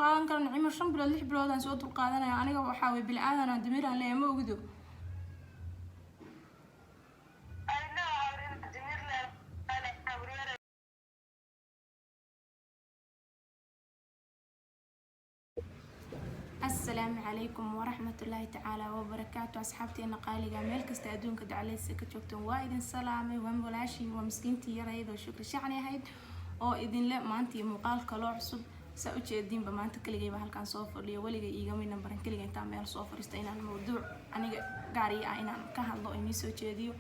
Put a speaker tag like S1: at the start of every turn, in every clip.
S1: dulqaadan karo, Nicimo. 5 bilood, 6 bilood aan soo dulqaadanaya. Aniga waxaa wey bili-aadan aan damiir aan leeyahay, ma ogido?
S2: I know damiir leedahay.
S1: Asalaamu calaykum waraxmatullaahi tacaala wabarakaatu. Asxaabteena qaaliga, meel kasta adduunka dacaleysa ka joogtaan, waa idin salaamay. Waa walaashii, waa miskiintii yarayd oo Shukri Shacni ahayd oo idinle maanta iyo muuqaal kaloo cusub. Saa ujeediinba, maanta keligayba halkaan soo fadhiyo. Weligay iigamayna baran keliga intaan meel soo fadhiista inaan mawduuc aniga gaariya ah inaan ka hadlo oo inii soo jeediyo.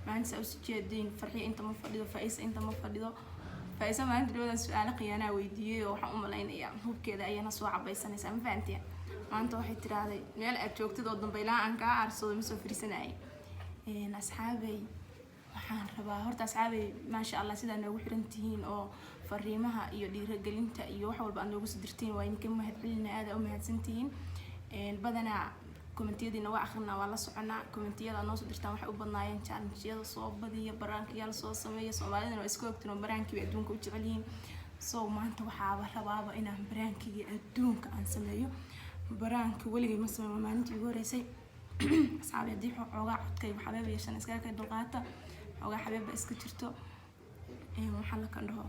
S1: Maanta saa usoo jeediin, Farxiyo inta ma fadhido, Faa-isa inta ma fadhido. Faa-isa maalinta dhawadan su-aalo khiyaanaa weydiiyey oo waxaan u malaynayaa hubkeeda ayana soo cabaysanaysaa. Ma fahanteen? Maanta waxay tiraahday meel aad joogtid oo dambe ilaa aan kaa aarsado ma soo fariisanayay. Asxaabey, waxaan rabaa horta, asxaabey, maasha Allah, sidaa noogu xiran tihiin oo fariimaha iyo dhiiragelinta iyo wax walba aad noogu soo dirtiin, waa idinka mahadcelinaa, aada u mahadsantihiin. Badanaa commentiyadiina waa akrinaa, waa la soconaa. Commentiyada aad noo soo dirtaan waxay u badnaayeen challenge-yada soo badiya, prank-iyaal soo sameeya. Soomaalidana waa iska ogtiin oo prank-ii bay adduunka u jecel yihiin. So maanta waxaaba rabaaba inaan prank-igii adduunka aan sameeyo. Prank-i weligay ma sameyn, waa maalintii ugu horeysay. Asxaabi, haddii xoogaa codkaygu xabeeb yeeshan, iskaga kay dulqaata, xoogaa xabeebba iska jirto. Waxaa la kan dhaho,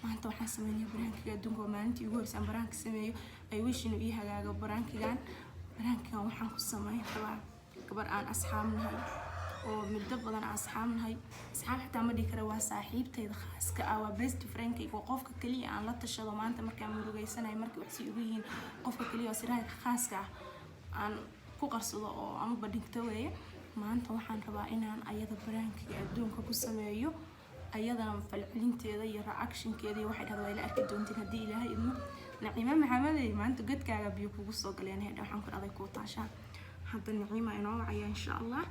S1: maanta waxaan sameynaya prank-iga adduunka. Waa maalintii ugu horeysay aan prank-i sameeyo. I wish inuu ii hagaago prank-igan. Prank-igan waxaan ku sameyn rabaa gabar aan asxaab nahay oo muddo badan aan asxaab nahay. Asxaab xitaa ma dhihi kara, waa saaxiibtayda khaaska ah, waa best friendkayga, waa qofka kaliya aan la tashado maanta markaan murugeysanayo, markay wax si ugu yihiin, qofka kaliya oo siraha khaaska ah aan ku qarsado oo ama badhigto weeye. Maanta waxaan rabaa inaan ayada prank-iga adduunka ku sameeyo, ayadana falcelinteeda iyo reactionkeeda iyo waxay dhahda waa ila arki doontiin haddii Ilaahay idmo. Naciime Maxamedey, maanta godkaaga biyo kugu soo galeen. Hedha, waxaan ku dhahday kuu taashaa. Hadda Naciima inoo wacaya, insha Allah.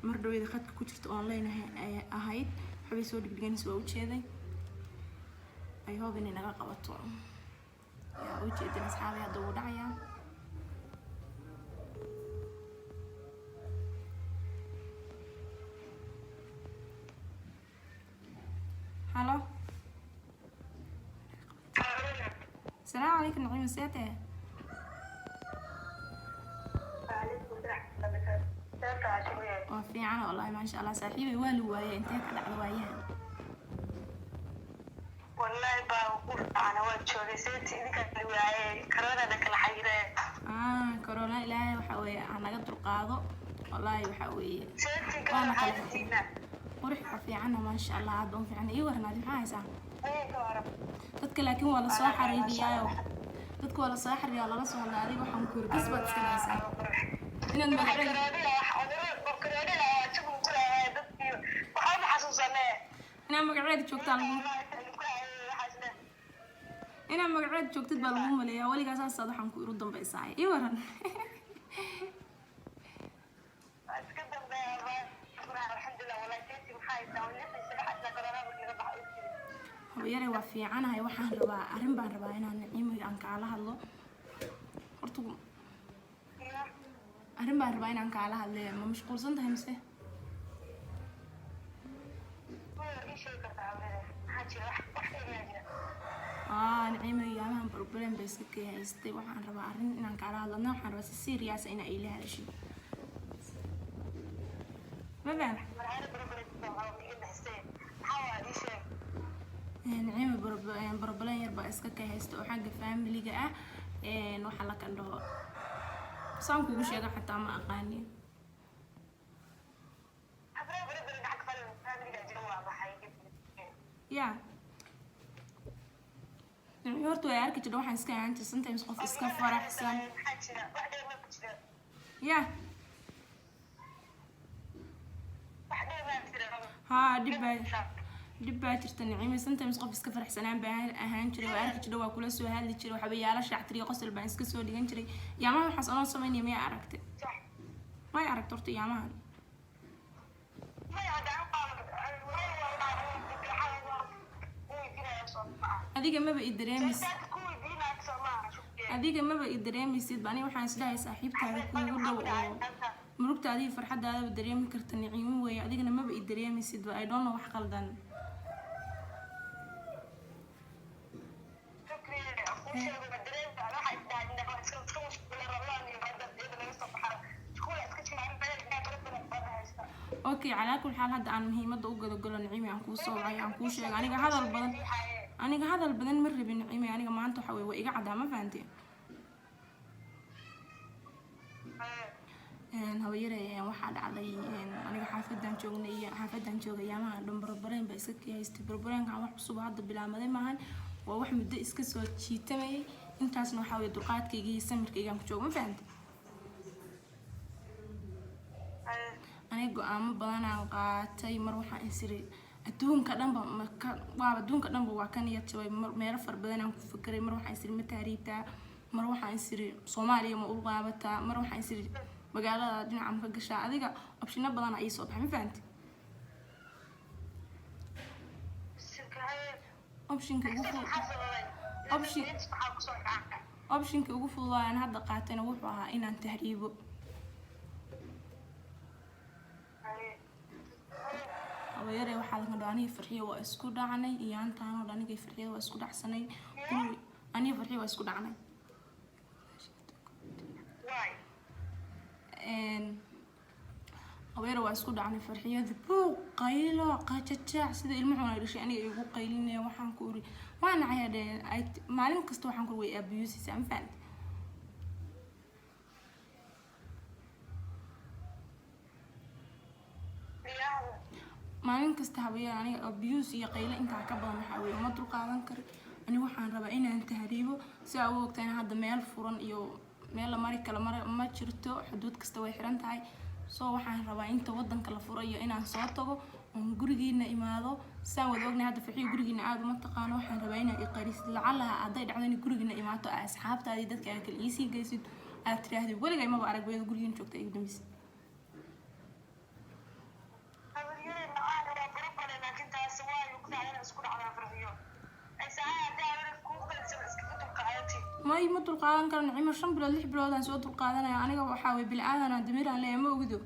S1: Mar dhaweyda khadka ku jirta online ahayd, waxbay soo dhigdhiganaysa, waa ujeeday. I hope inay naga qabato. Yaa ujeedin, asxaabay, hadda wuu dhacayaa. Halo, asalaamu calaykum Naciima, see tahay? Waa fiican wallahi, maasha Allah. Saaxiibay, waa lu waayay, intee ka dhacda waayahan?
S2: Wallahi baa ku fiicana, waa joogay. Seeti idinka waaye, karoonana kala xayiree.
S1: Ah, corona Ilaahay waxa weeye ha naga dulqaado. Wallahi waxa weeye
S2: Seeti
S1: waana
S2: kala
S1: kala
S2: xaaladiina?
S1: Qurux, waa fiicana, maasha Allah, aad baan u fiicana. Ii waran, adi maxaa haysaa?
S2: Ka waran?
S1: Dadka laakiin waa lasoo xariiriyaayo, dadka waa lasoo xariiriyaa, lala soo hadlaa. Adiga waxaan ku yiri gas baad iska haysaa inaad magaceeda. Inaad magaceeda joogtaa lagu, inaad magaceeda joogtid baa lagu maleeyaa. Weligaa saasaad waxaan ku iru dambaysaa. Ii waran.
S2: Iska dambeeya, alxamdulilah. Wallahi seeti maxaa haysaa?
S1: Habayare, waa fiicanahay. Waxaan rabaa, arrin baan rabaa inaan Naciimiga aan kaala hadlo. Horta arrin baan rabaa inaan kaala hadle. Ma mashquulsan tahay mise? Aa Naciimo, yaamahan problem bay iska kay haystay. Waxaan rabaa arrin inaan kaala hadlo. Adna waxaan rabaa si serious ah inaa ila hadashid, ma faham? Naciimo, problem yar baa iska kay haysta oo xagga familiga ah. Waxa la kan dhaho, saan kugu sheega xataa ma aqaanin. Ya Naciimo, horta way arki jirta, waxaan iska ahaan jiray sometimes qof iska faraxsan. Ya haa, dhib baa jirta, Nicime. Sometimes qof iska faraxsanaan baan ahaan jiray, waa arki jiray, waa kula soo hadli jiray, waxba yaala shaactiriyo, qosol baan iska soo dhigan jiray. Yaamaha waxaas anoo samaynaya maya aragtay? May aragta horta yaamahan? Adiga maba i dareemaysid, adiga maba i dareemaysid ba. Aniga waxaan isdhahay saaxiibtaada kuugu dhow oo murugtaada iyo farxadaadaba dareemi karta Niciimo weeye. Adigana maba i dareemaysid ba. I don't know wax qaldan. Okay, calaa kul xaal, hadda aan muhiimadda u gadagalo, Nicimi, aan kuu soo wacay, aan kuu sheegay, aniga hadal badan ma rabin, Nicimi. Aniga maanta waxa weye waa iga caddaa, ma fahanteen? Habayare, waxaa dhacday, aniga xaafadan joognay iyo xaafadan joogay yaamaha dhan problem baa iska haystay. Problemkan wax cusub oo hadda bilaamaday maahan, waa wax muddo iska soo jiitamayay. Intaasna waxaa weye dulqaadkayga iyo samirkaygaan ku jooga, ma fahantay? Aniga go-aamo badanaan qaatay. Mar waxaan isiri adduunka dhanba maka waaba, adduunka dhanba waa ka niyad jabay. Mar meelo fara badanaan ku fikiray. Mar waxaan isiri ma tahriibtaa, mar waxaan isiri Soomaaliya ma u qaabataa, mar waxaan isiri magaalada dhinaca ma ka gashaa. Adiga optiono badan ii soo baxay, ma fahanti? Optionka ugu fududaa aan hadda qaatayna wuxuu ahaa inaan tahriibo. Habayare, waxaa laga dhaho aniga Farxiyo waa isku dhacnay iyo antaanoo dhan. Aniga Farxiyo waa isku dhacsanay guri, aniga Farxiyo waa isku dhacnay. Habeere, waa isku dhacnay. Farxiyada buuq, qaylo, qajajaac, sida ilmo xun ay dhashay aniga igu qaylinaya. Waxaan ku uri waa nacaya dhee, maalin kasta waxaan ku uri way abuseysaa, ma fahanti? Maalin kasta, habeere, aniga abuse iyo qaylo intaa ka badan waxaa weye uma dulqaadan karo. Ani waxaan rabaa inaan tahriibo. Si aa u ogtahay hadda meel furan iyo meel la mari kala mar ma jirto, xuduud kasta way xiran tahay. So waxaan rabaa inta wadanka la furayo inaan soo tago oon gurigiina imaado. Saan wada ognahay hadda Farxiyo gurigiina aada uma taqaano. Waxaan rabaa inaa iqarisid, lacalaha hadday dhacdo in gurigiina imaato, aa asxaabtaadii dadka aa kala iisii geysid, aad tiraahdid weligay maba arag bayada gurigiina joogta igu dambeysa. May, ma dulqaadan karo, Nicimo. 5 bilood, 6 bilood aan soo dulqaadanaya. Aniga waxaa weye bili-aadan aan damiir aan leeyahay, ma ogido?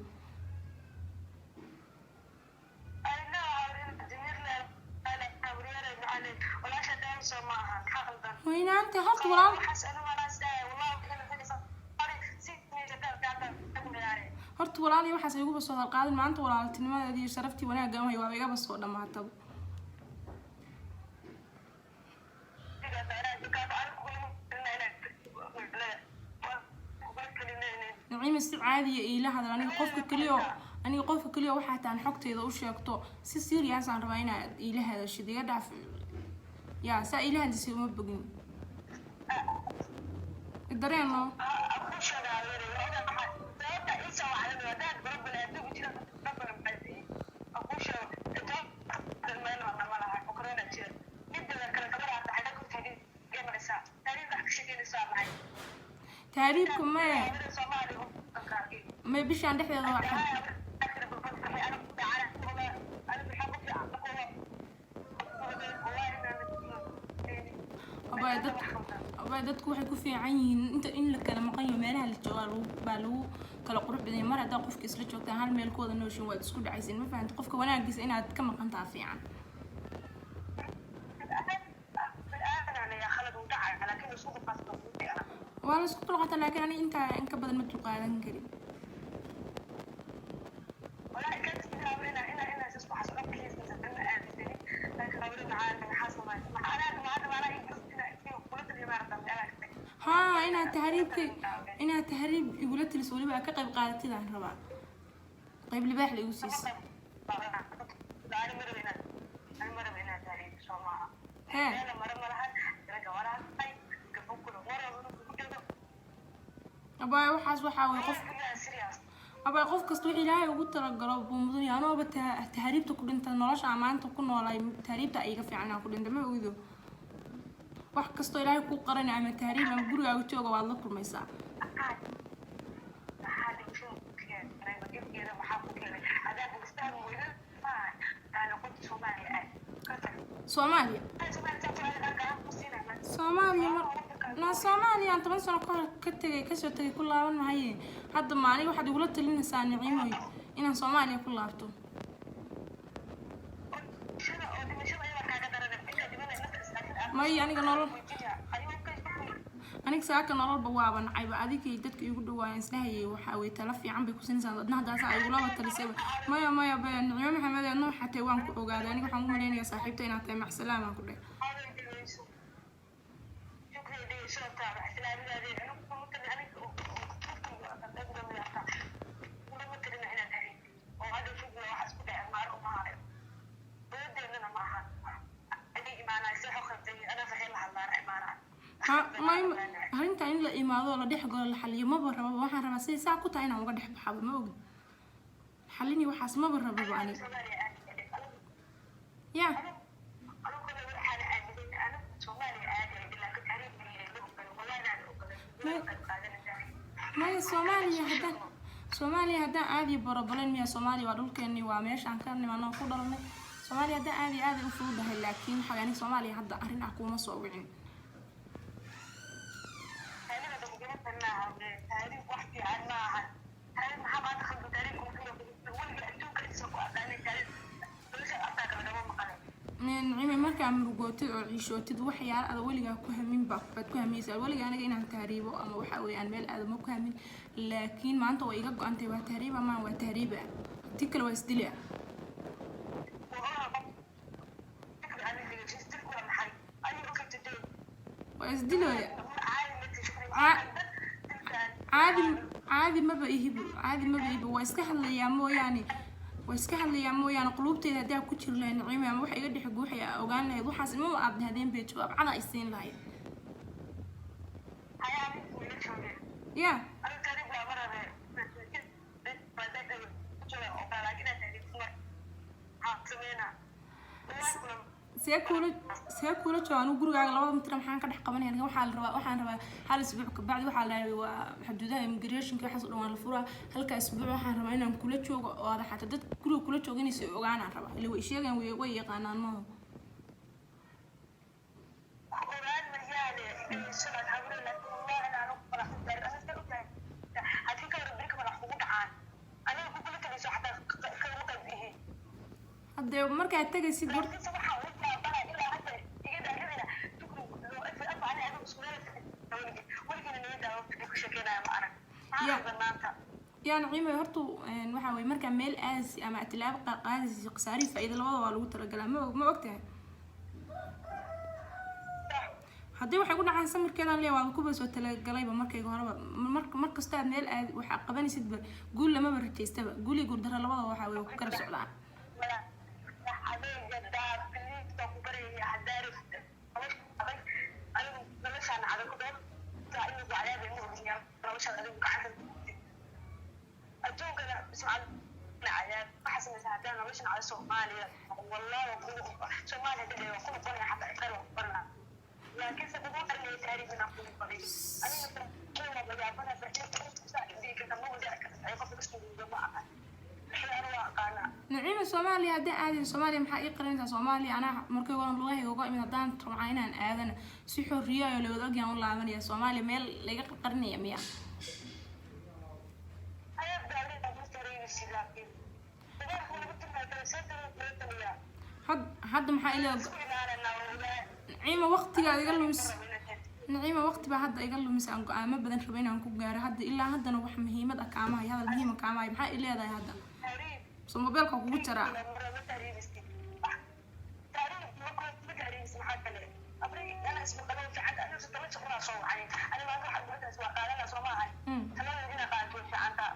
S1: Weynaanta horta walaal. Horta walaalihi, waxaas iguba soo dalqaadin maanta. Walaaltinimadeedii iyo sharaftii wanaagga amay waaba igaba soo dhamaataba. Naciima, si caadiya iila hadal. Aniga qofka keliyo waxaa taan xogtayda u sheegto, si serious aan rabaa inaad iila hadashid. Iga dhaaf yaa saa iila hadlisay, uma bogin dareeno. Tahriibka maya, may, bishaan dhexdeeda waa abay dad abay dadku waxay ku fiican yihiin inta in la kala maqan yaho, meelaha la joogaa lagu baa lagu kala qurux badan yahay. Mar haddaa qofka isla joogtaan, hal meel ku wada nooshin, waad isku dhacaysin, ma fahamti? Qofka wanaagiisa inaad ka maqan taha fiican. Waa la isku dulqaataa, laakiin aniga intaa in ka badan ma dulqaadan karin. Haa, inaad tahriib igula taliso, weliba aad ka qayb qaadatid aan rabaa, qayb libaax la igu siisa. Hee, abaayo, waxaas waxaa waye qof, abaayo, qof kasta wixii Ilaahay ugu talagalo buu mudan yahay. Anooba tahriibta ku dhinta, nolosha aan maanta ku noolaay tahriibta iga fiican inaan ku dhinta, ma ogido? Wax kastoo Ilaahay kuu qaranay, ama tahriib ama gurigaaga jooga, waad la kulmaysaa. Soomaaliya, Soomaaliya mar na Soomaaliya aan 10 sano ka hor ka tegay, kasoo tegay, ku laaban mahaye. Hadda ma aniga waxaad igula talinaysaa, Niciimoy, inaan Soomaaliya ku laabto? May, aniga nolol Aniga saaka nololba waaba nacayba. Adigay dadka igu dhawaayaan islahayay, waxaa weye tala fiican bay kusinaysaa. Adna haddaasa igulaba talisayba. Maya, maya, be Nicimo Maxamed, adna waxaa tahay waan ku ogaaday. Aniga waxaan u malaynayaa saaxiibta inaad tahay. Macsalaamaan ku dheh.
S2: Aaday dhegeyso. Shukriya, dhegeyso horta, islaamidaadii anigu kuma talin, aniga kulama talina inaad ahayd oo hadda fog waxaas ku dhacay maar uma hayo, dowladeennana ma aha. Ani imaanay si xo khalday, ana faxii la hadlaana imaanaa.
S1: Ha may, arrinta in la imaado oo la dhex galo, la xaliyo maba rababa. Waxaan rabaa siday saa ku tahay inaan uga dhex baxaba. Ma ogid xalini waxaas maba rababa aniga.
S2: Soomaaliya aadi.
S1: Ya.
S2: Anigu kale waxaan aaminay, anigu Soomaaliya aaday, laakiin tahriib ma ogolay, wallahi aan ogolay qayb qaadanaysaa.
S1: Maya, Soomaaliya haddaan aadiyo borobolen miya? Soomaaliya waa dhulkeeni, waa meeshaan ka nimaano ku dhalanay. Soomaaliya haddaan aadiyo aaday u fududahay, laakiin waxaa aniga Soomaaliya hadda arrin ah kuuma soo wicin.
S2: Tahriib hadda kugula talinaa, tahriib wax fiican ma aha. Tahriib maxaa maanta khaldan? Tahriib kuma weliga adduunka insa ku aqaanay tahriib, nolosha afkaa kale kama maqalay.
S1: Nicime, markaa murugootid oo ciishootid, waxyaala ada weligaa ku hamin baad ku hamiyeysaa. Weligaa aniga inaan tahriibo ama waxa weeye aan meel aado ma ku hamin, laakiin maanta way iga go-antay. Waa tahriiba maan, waa tahriiba, ti kale waa isdila.
S2: Wallahi qof fikri aniga isdilku waa maxay adiga okay today?
S1: Waa isdilooya.
S2: Caadi ma tishukri. Dilkaan.
S1: Caadi, caadi maba ihibo, caadi maba ihibo. Waa iska hadlayaa mooyaane, waa iska hadlayaa mooyaane, quluubteyda haddaa ku jiri lahayd, Naciime, ama waxa iga dhex guuxaya aa ogaan lahayd, waxaas imaba aad dhahdeen bay jawaab cada ay siin lahayd.
S2: Hayaa, anigu ila joogay.
S1: Ya.
S2: Anigu tahriib waa ma rabe, jooga oo kale, laakiin inaad tahriibtid mar maxaa sameynaa? Wallahi kula
S1: See kuula jooga anigu gurigaaga 2da mitir maxaan ka dhex qabanaya? Aniga waxaa la rabaa, waxaan rabaa hal isbuuc kabacdi. Waxaa la rabaa waa xuduudaha immigrationka, waxaas oo dhan waa la furaa. Halka isbuuc waxaan rabaa inaan kula joogo oo aad xataa dad guriga kula jooga inaysa ogaanaan rabaa. Ila way sheegaan, way yaqaanaan maaha?
S2: Ku ogaan mayaane dhegeyso, habro, laakiin wallahi in aanu faraxsan tahay aniga saan ogtahay haddii ka waran berika madax kugu dhacaan, aniga kugula talayso xataa kagama qayb ihi.
S1: Haddee markaad tagaysid hor
S2: Laakiinse waxaa ugu baabana ilaa hadda iga dhaadhicina tukri afa ani adigu isku meel weligina niyadda ku sheekeynaya ma arag. Maxaa
S1: Ya.
S2: qaldan maanta?
S1: Yaa Naciime, horta waxaa weye markaa meel aadaysi ama tilaabo qaadaysi, khasaarihi faa'iido labada waa lagu talagalaa. Ma ogtahay? Haddii waxay ku dhacaan samirkeedaan leeya, waaba kuba soo talagalayba markayga horeba. Mar kasta aad meel aad waxaa qabanaysidba guul lamaba rajaystaba. Guul iyo guuldarro labadaba waxaa weye ku garab socdaan.
S2: Madax adeega daa, please, baan ku baryaya. Haddaa rabtid nolosha adag, anigu noloshaan adag doontaa inuu cadaab ima ogyahay noloshaan adigu gacanta ku gudid adduunkana sumcad cadaab waxaa samaysaa haddaa noloshan adag. Soomaaliya wallahi waa kugu, Soomaaliya hadda waa ku noqonaya, xataa khayr waa ku baranaa, laakiinse kuma qarinaya tahriib inaan kugu qabiyo. Aniga waa mayaabana dhihi karta ma wadaci karta ay qofka kasoo ma aha wixii anigu waa aqaanaa.
S1: Naciima, Soomaaliya haddii aadin, Soomaaliya maxaa ii qarinaysaa? Soomaaliya anaa markay horan lugahayga uga imid. Haddaan rabcaa inaan aadana si xorriyo ayo lawada ogyaan u laabanaya. Soomaaliya meel laga qarinaya miya?
S2: Ayaad gaariga ma tareeysid, laakiin dagaalku lagu tilmaamay seeta lagu taliyaa.
S1: Hadda maxaa ilaa
S2: Isku imaanana walaa.
S1: Naciima, waqtigaad iga lumis. Naciima, waqti baa hadda iga lumis aan go-aamo badan raba inaan ku gaaro. Hadda ilaa haddana wax muhiimad ah kaama hayo, hadal muhiima kaama hayo. Maxaa i leedahay hadda?
S2: Tahriib.
S1: Soo mobeelka kugu jaraa.
S2: Ma tahriibisid, tahriib ma ma tahriibisid. Maxaa kale abri ana isma qabo fiican, aniga si tala shaqada soo wacay. Aniga maanta waxa ugu waa qaadana soo ma ahay. Talada ina qaadato way fiicanta.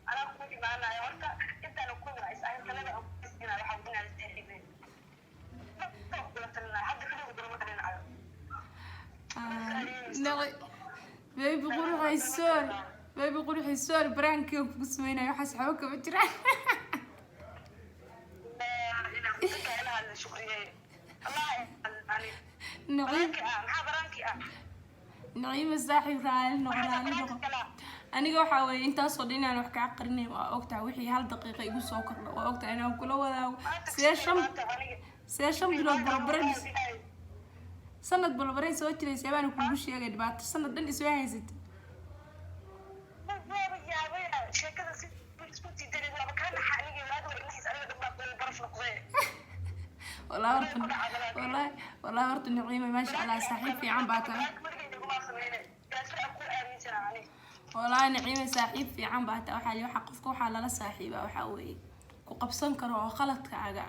S2: Anaa ku imaanaya horta intaana ku is ahayn talada aan ku siinaa waxa ugu inaad tahriibin ma kula talinaya hadda kaliya kula talinayo.
S1: Baby quruxay, sorry. Baby quruxay, sorry, prankiga kugu sameynayo waxaas waxba kama jiraan.
S2: Inaan ka hadla shukriyey Allah ani.
S1: Naciim.
S2: Pranki ah, maxaa pranki ah?
S1: Naciima saaxiib, raali noqo, raali noqo. Aniga waxaa weeye intaasoo dhan inaan wax kaa qarinayn waa ogtahay. Wixii hal daqiiqa igu soo kordho waa ogtahay inaan kula wadaago. See 5 bilood barbaran, sanad balbaray soo jiray, seebaan kuugu sheegay dhibaato sanad dhan isoo haysat.
S2: Waaba yaabaya sheekada si isku diidanay, waaba kaa naxa aniga waagi hore inaxiis aniga dhan baa baraf noqdee.
S1: Wallahi horta, wallahi, wallahi horta Naciima, maasha Allah, saaxiib fiican baa tahay.
S2: Weligay naguma sameyne.
S1: Walaahi Naciime, saaxiib fiican baa taa. Waxaa waxa qofka waxaa lala saaxiibaa waxaa weeye ku qabsan karo oo khaladkaaga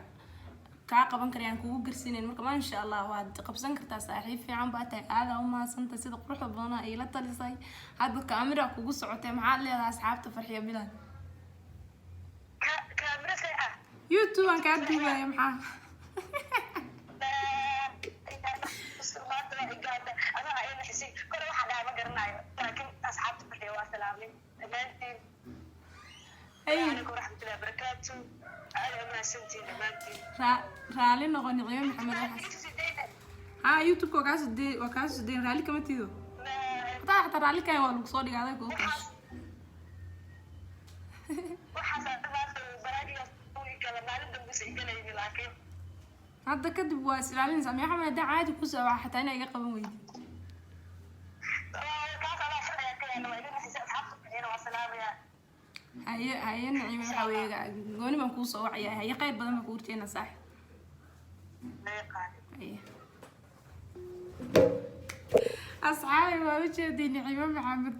S1: kaa qaban kara, aan kugu garsiinayn. Marka maasha Allah, waad qabsan kartaa, saaxiib fiican baa tahay. Aadaa u mahadsantay sida quruxda badan ay la talisay. Hadda kaamira kugu socotay, maxaad leedahay asxaabta Farxiyo Bilan?
S2: Kaamira see ah?
S1: YouTube aan kaa duubaya, maxaa?
S2: Maanta waa igaada adaa ay naxisay kore. Waxaa dhahay ma garanayo, laakiin asxaabta Farxiyo waa salaamay dhammaantiin.
S1: Hey.
S2: Calaykum waraxmatullahi wabarakaatu, aada umahadsantiin dhammaantiin.
S1: Raali noqo, Niciimo Maxamed. Waxaas ha YouTube-ka waa kaasoo deyn. Raali kama tido, xataa raali kayan waa lagu soo dhigay adag kugu taas.
S2: Waxaas maanta baraagigaas igala maalin dambisa igalayni, laakiin
S1: Hadda kadib waa is ilaalinaysaa miya? Xamed, haddaan caadi kusoo waxa xataa inaa iga qaban weydid.
S2: Kaas adaa sharciga ka yaala, waa idin naxisay. Asxaabta Farxiyana waa salaamaya.
S1: Haye, haye Naciime, waxaa weeye gooni baan kuu soo wacaya. Haye, khayr badan baan kuu rjeynaa, saaxib.
S2: Meeqaani.
S1: Haye asxaabi, waa ujeeday Naciime Maxamed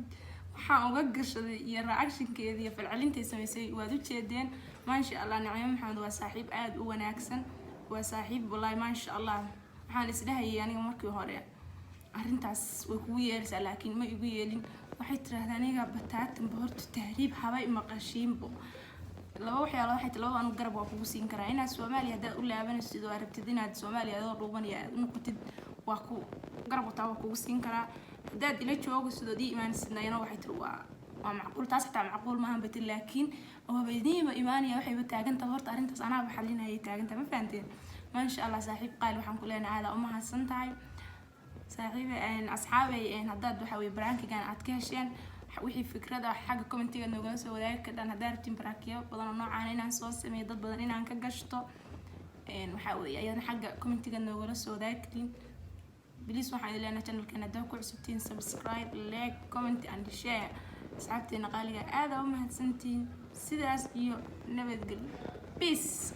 S1: waxaan uga gashaday iyo reactionkeeda iyo falcelintay samaysay, waad ujeedeen. Maasha Allah, Naciime Maxamed waa saaxiib aada u wanaagsan, waa saaxiib wallahi maasha Allah. Waxaan isdhahayay aniga markii hore arrintaas way kugu yeelaysaa, laakiin ma igu yeelin. Waxay tiraahdaa aniga bataatanba horta tahriib habay maqashiinbo. Laba waxyaalo waxay ti laba anu garab waa kugu siin karaa: inaad Soomaaliya haddaad u laabanaysid oo aad rabtid inaad Soomaaliya adoo dhuubanaya aad u noqotid, waa ku garab wataa, waa kugu siin karaa. Haddaad ila joogaysid ood ii imaanaysidna, iyana waxay tiri waa macquul. Taas xitaa macquul maahan bay tiri, laakiin waaba idiinba imaanaya. Waxayba taagantaha horta arrintaas anaaba xalinayay taagantaha. Ma fahanteen? Maasha Allah, saaxiib qaali waxaan ku leenahay aadaa umahadsan tahay saaxiibe. Asxaabay, haddaad waxa weye prankigan aad ka hesheen, wixii fikrada xagga commentiga noogala soo wadaagi kardhaan. Haddaad rabtiin prankiyo badan oo noocaan inaan soo sameeyo, dad badan inaan ka gashto, waxaa weeye ayadana xagga commentiga noogala soo wadaagi kartiin. Please, waxaan idin leenahay channelkan haddaa ku cusubtiin, subscribe, like, comment and share. Asxaabteena qaaliga, aada u mahadsantihiin. Sidaas iyo nabadgelyo, peace.